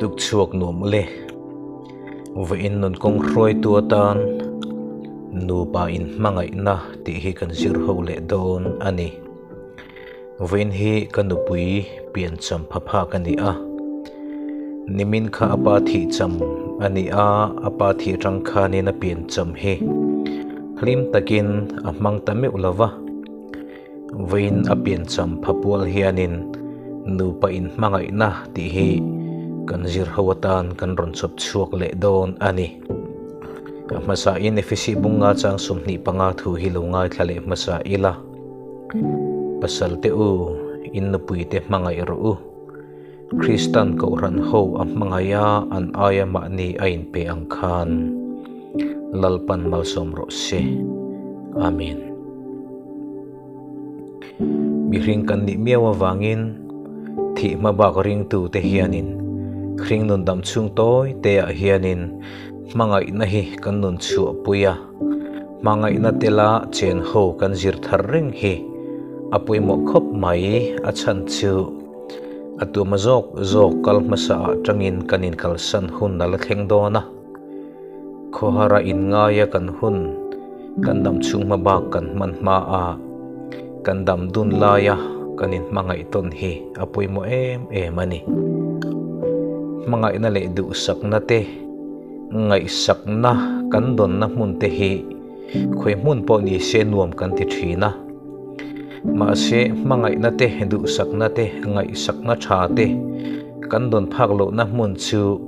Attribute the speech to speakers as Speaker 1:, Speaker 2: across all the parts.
Speaker 1: Tukchhuak nuam ule. Vawiin nun kawng hruaitu atan nupa inhmangaihna tih hi kan zir ho leh dawn a ni. Vawiin hi ka nupui piancham pha phak a ni a. Nimin kha a pa thihcham a ni a, a pa thih atang khanin a piancham hi hlim takin a hmang ta meuh lo va. Vawiin a piancham pha pual hianin nupa inhmangaihna tih hi kan zir ho atan kan rawn chawp chhuak leh dawn a ni. A hmasain Efesi bunga chang 25 thu hi lo ngaithla leh hmasa ila. Pasal te u, in nupui te hmangaih rawh u. Kristan Kohhran ho a hmangaih a, an aia mahni a inpe ang khan Lalpan malsawm rawh se. Amen. Mihring kan nih miau avangin thih hma bak ringtu te hianin hring nun dam chhung tawi te ah hianin hmangaihna hi kan nun chhuah pui a, hmangaihna tela chen ho kan zir thar reng hi a pawimawh khawp mai a chhan chu. A tuma zawk zawk kal hmasa ah tangin kan inkalsan hun a la thleng dawn a. Khawhara inngaia kan hun kan dam chhung hma bak kan hman hma a, kan dam dun laia kan inhmangaih tawn hi a pawimawh em em a ni. Hmangaihna leh duhsakna te, ngaihsakna kan dawnna hmun te hi khawi hmun pawh ni se nuam kan ti thin a. Mahse, hmangaihna te, duhsakna te, ngaihsakna tha te kan dawn phak lohna hmun chu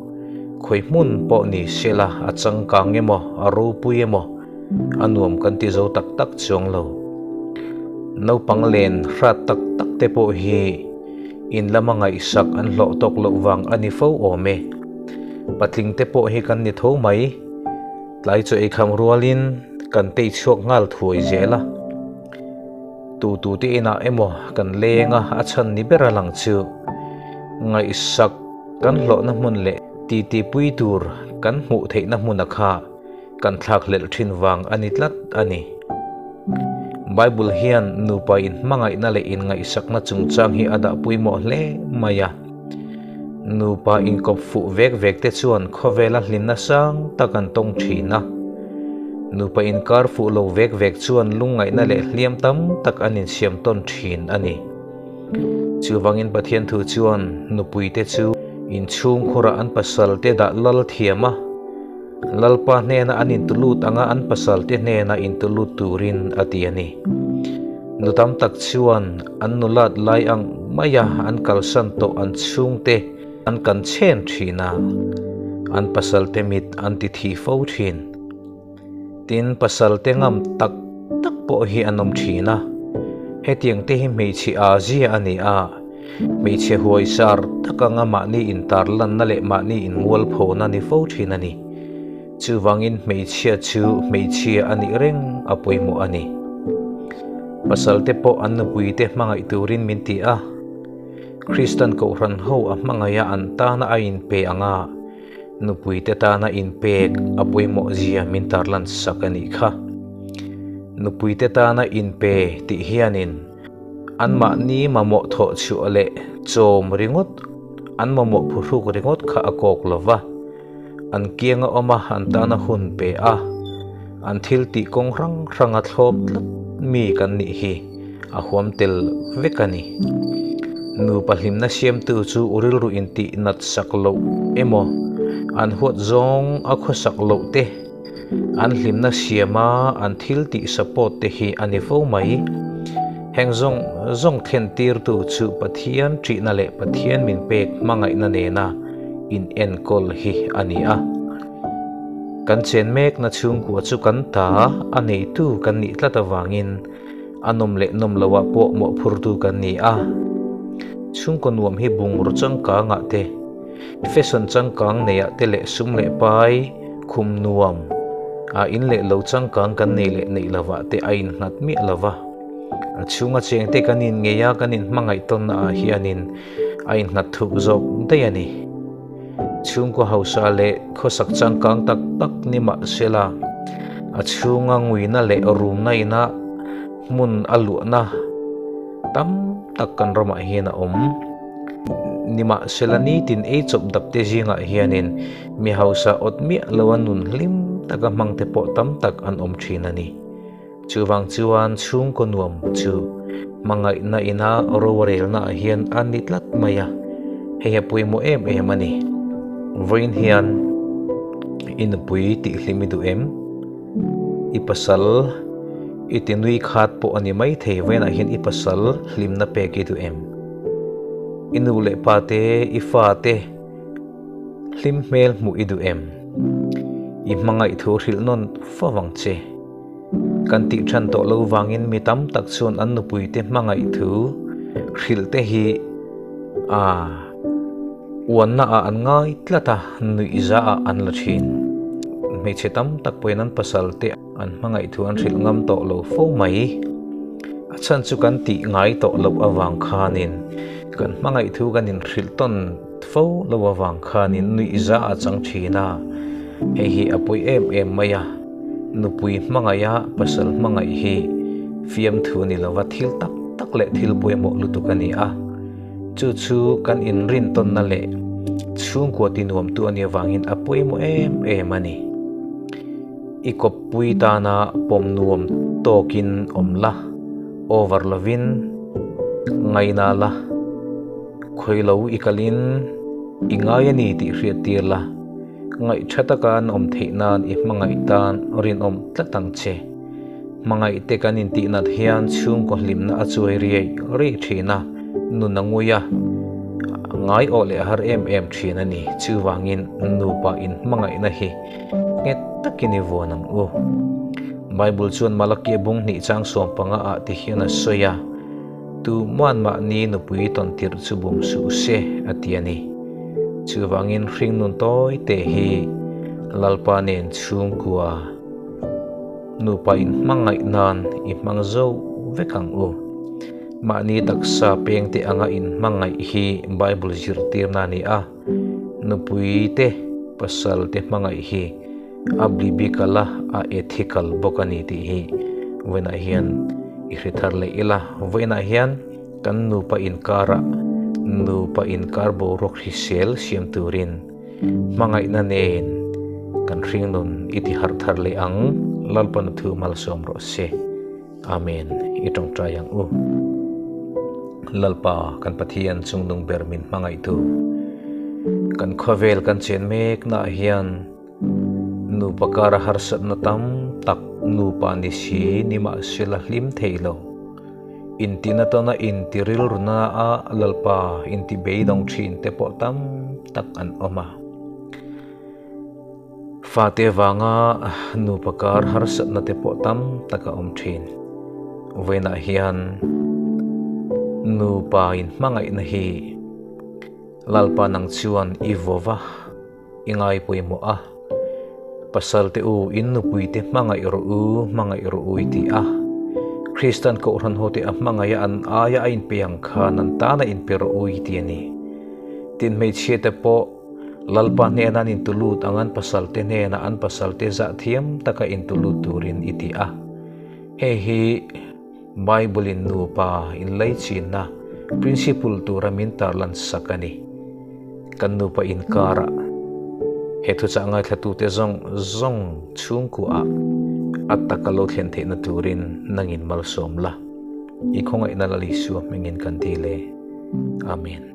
Speaker 1: khawi hmun pawh ni sela a changkang emaw, a ropui emaw, a nuam kan ti zo tak tak chuang lo. Naupang len hrat tak tak te pawh hi in lama ngaihsak an hlawh tawk loh vang a ni fo awm e. Patling te pawh hi kan ni tho mai. Tlai chu eikham rualin kan tei chhuak nghal thuai zel a. Tu tu te inah emaw kan leng a, a chhan ni ber a lang chu ngaihsak kan hlawhna hmun leh titi pui tur kan hmuh theihna hmuna kha kan thlak hlelh thin vang a ni tlat a ni. Bible hian nupa inhmangaihna leh inngaihsakna chungchang hi a dah pawimawh hle mai a. Nupa inkawp fuh vek vek te chuan khawvela hlimna sang tak an tawng thin a. Nupa inkar fuh lo vek vek chuan lungngaihna leh hliam tam tak an insiam tawn thin a ni. Chuvangin Pathian thu chuan nupui te chu inchhungkhurah an pasal te dah lal thiam a, Lalpa hnena an intulut anga an pasalte hnena intulut turin a ti a ni. Nu tam tak chuan an nulat lai ang maia an kalsan tawh an chhungte an kan chhen thin a, an pasalte mit an ti thi fo thin. Tin, pasalte ngam tak tak pawh hi an awm thin a, hetiang te hi hmeichhe aa zia a ni a, Hmeichhe huaisar tak anga mahni intarlanna leh mahni inmualphona ni fo thin a ni. Chuvangin hmeichhia chu hmeichhia a nih reng a pawimawh a ni. Pasalte pawh an nupuite hmangaih turin min ti a. Kristan Kohhran ho a hmangaiha an tana a inpe anga nupuite tana inpek a pawimawh zia min tarlan sak a nih kha. Nupuite tana inpe tih hianin Anmahni mamawh thawh chhuah leh chawm ringawt, an mamawh phuhruk ringawt kha a kawk lo va. An kianga awm a, an tana hun pe a, an thil tih kawng hrang hranga thlawp tlat mi kan nih hi a huam tel vek a ni. Nupa hlimna siamtu chu rilru intih nat sak loh emaw, an huat zawng a khawsak loh te, An hlimna siama an thil tih support te hi a ni fo mai. Heng zawng zawng thlen tirtu chu Pathian ṭihna leh Pathian min pek hmangaihna nena in enkawl hi a ni a. Kan chen mekna chhungkua chu kan ta a neitu kan nih tlat avangin a nawm leh nawm loah pawh mawhphurtu kan ni a. Chhungkaw nuam hi bungraw changkangah te, Fashion changkang neiah te leh sum leh pai, khum nuam, a in leh lo changkang kan nei leh neih lovah te a innghat miah lo va. A chhunga cheng te kan in ngei a, kan inhmangaih tawnna ah hianin a innghat thuk zawk daih a ni. Chhungkaw hausa leh khawsak changkang tak tak ni mah sela, a chhunga nguina leh rumna ina hmun a luahna tam tak kan ramah hian a awm. Nimahsela nitin ei chawp dap te zingah hianin mi hausa awt miah loa nun hlim taka hmang te pawh tam tak an awm thin a ni. Chuvang chuan chhungkaw nuam chu hmangaihna ina rorelna ah hian a ni tlat mai a, hei a pawimawh em em a ni. Vawiin hian i nupui tih hlim i duh em? I pasal i ti nui khat pawh a ni maithei, vawiinah hian i pasal hlimna pek i duh em? I nu leh pa te, i fa te hlim hmel hmuh i duh em? I hmangaih thu hrilh nawn fo vang che. Kan tih than tawh lo vangin mi tam tak chuan an nupuite hmangaih thu hrilh te hi a uanna ah an ngai tlat a, nuihza ah an la thin. Hmeichhe tam tak pawhin an pasal te an hmangaih thu an hrilh ngam tawh lo fo mai. A chhan chu kan tih ngai tawh loh avang khanin kan hmangaih thu kan inhrilh tawn fo lo avang khanin nuihza a chang thin a, hei hi a pawi em em mai a. Nupui hmangaiha pasal hmangaih hi fiamthu ni lova thil tak tak leh thil pawimawh lutuk a ni a. Chu chu kan inrintawnna leh chhungkua tinuamtu a nih avangin a pawimawh em em a ni. I kawppui tana pawm nuam tawkin awm la, over lovin ngaina la, khawi lo i kalin i ngai a ni tih hriattir la. Ngaih tha taka an awm theih nan i hmangaih tan rinawm tlat ang che. Hmangaih te kan intih nat hian chhungkaw hlimna a chuai riai riai thin a, nun a ngui a, ngai awh leh har em em thin a ni. Chuvangin nupa inhmangaihna hi nghet takin i vuan ang u. Bible chuan Malakia bung hnih chang 15 ah ti hian a sawi a. Tu muan mahni nupui tawn tirh chu bum suh se, a ti a ni. Chuvangin hringnun tawi te hi Lalpa nen chhungkua nupa inhmangaih nan i hmang zo vek ang u. Mahni taksa pengte anga inhmangaih hi Bible zirtirna a ni a, nupui te pasal te hmangaih hi A biblical a, a ethical bawk a ni tih hi vawiinah hian i hre thar leh ila. Vawiinah hian kan nupa inkarah nupa inkar boruak hrisel siam turin hmangaihna nen kan hringnun i ti harh thar leh ang. Lalpa na thu malsawm rawh se. Amen. I tawngtai ang u. Lalpa kan Pathian chungnung ber min hmangaihtu. Kan khawvel kan chen mek naah hian nupa kara harsatna tam tak nupa ni si nimahsela hlim thei lo. Intina tawna inti rilruna a Lalpa inti beidawng thin te pawh tam tak an awm a. Fate vanga nupa kar harsatna te pawh tam tak a awm thin. Vawiinah hian nupa inhmangaihna hi Lalpa nang chuan i vawva i ngai pawimawh a. Pasal te u in nupui te hmangaih rawh u, hmangaih rawh u i ti a. Kristan Kohhran ho te a hmangaih a an aia a inpe ang khan an tana inpe rawh u i ti a ni. Tin hmeichhia te pawh Lalpa hnena an intulut ang an pasalte hnena an pasalte zah thiam taka intulut turin i ti a. Hei hi Bible in nupa inlaichinna principle tura min tarlan sak a ni. Kan nupa inkarah he thuchah ngaithlatute zawng zawng chhungkuaah a taka lo thlen theihna turin nangin malsawm la. I khawngaihna Lal Isua hmingin kan ti le. Amen.